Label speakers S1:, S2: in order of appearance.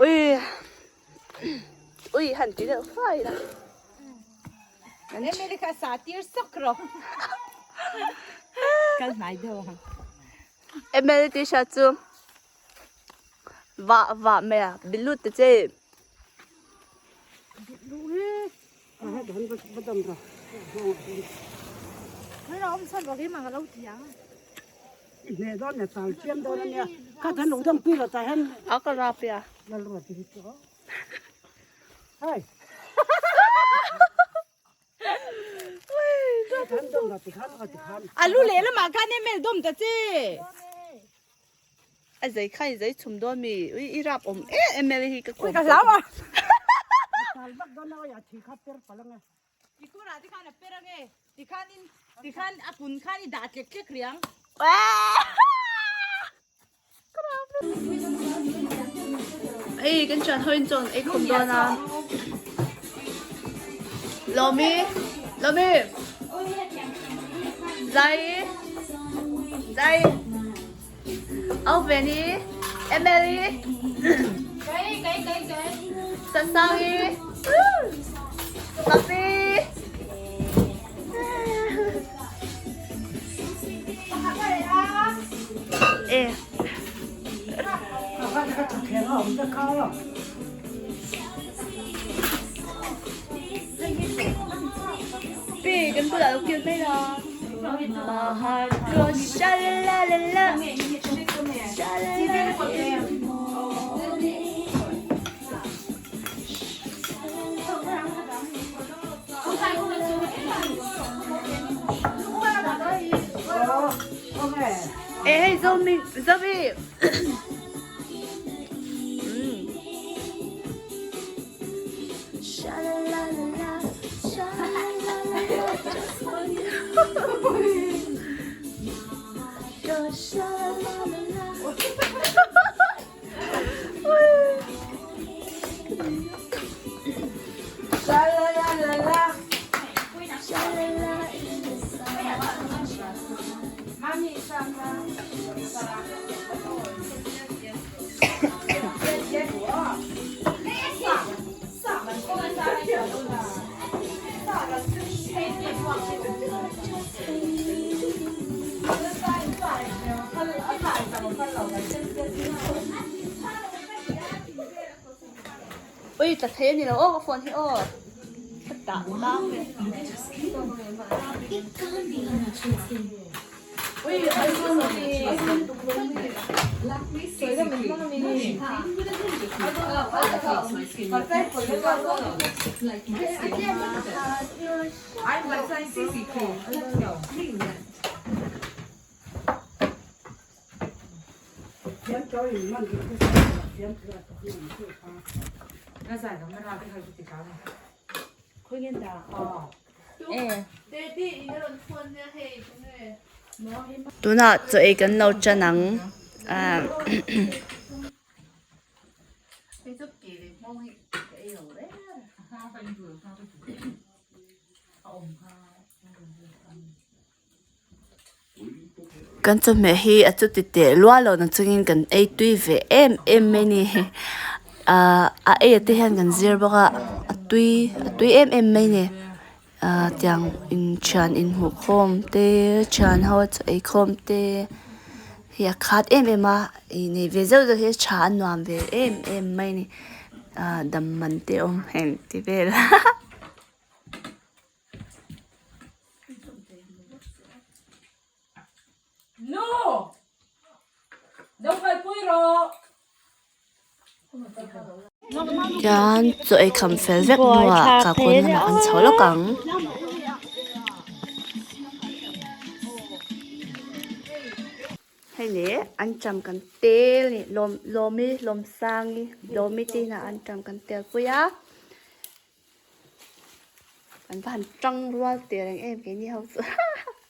S1: Ui ui han ti deuh fai la.
S2: Emily kha sa tir sak rawh. Kal hnai deuh ang.
S1: Emily t-shirt chu vah vah mai a bilut ta che. A ka rap ya.
S2: Alu leh lamah khan email dawm ta che.
S1: A zei kha i zei chhum dawn mi ui i rap awm em em mai hi ka
S2: kawm ka hlau a. Tikura tikhan a per ange tikhan in tikhan a kun khan i dah tlek tlek riang.
S1: Ei kan thian ho in chawn ei khawm dawn a. Lawmi Lawmi Zai Zai Au Veni Emily Sasangi Papi E Pi kan bulah lo kil mai la. Ê hey Zomi Zomi Ui tla thei a ni lo aw ka phone hi aw ka tah tang e. Tunah chaw ei kan lo tan ang ah Kan chawhmeh hi a chuti teh luah lo na chungin kan ei tui ve em em mai a ni ahh a ei a te hian kan zir bawk a a tui a tui em em mai a ni ahh tiang inthian inhmuh khawm te thian ho chaw ei khawm te hi a khat em em a ih nei ve zeuh zeuh hi a tha a nuam ve em em mai a ni ahh dam man te a awm heng ti vel.
S2: Nu! Lo kalpui rawh!
S1: Tian chaw ei kham fel vek hnuah ka kawn lamah kan chho lawk ang. Hei le anṭam kan tel ni lawm lawmi lawmsangi lawmi te inah anṭam kan tel pui a. An va han tang rual teh reng em keini ho chu.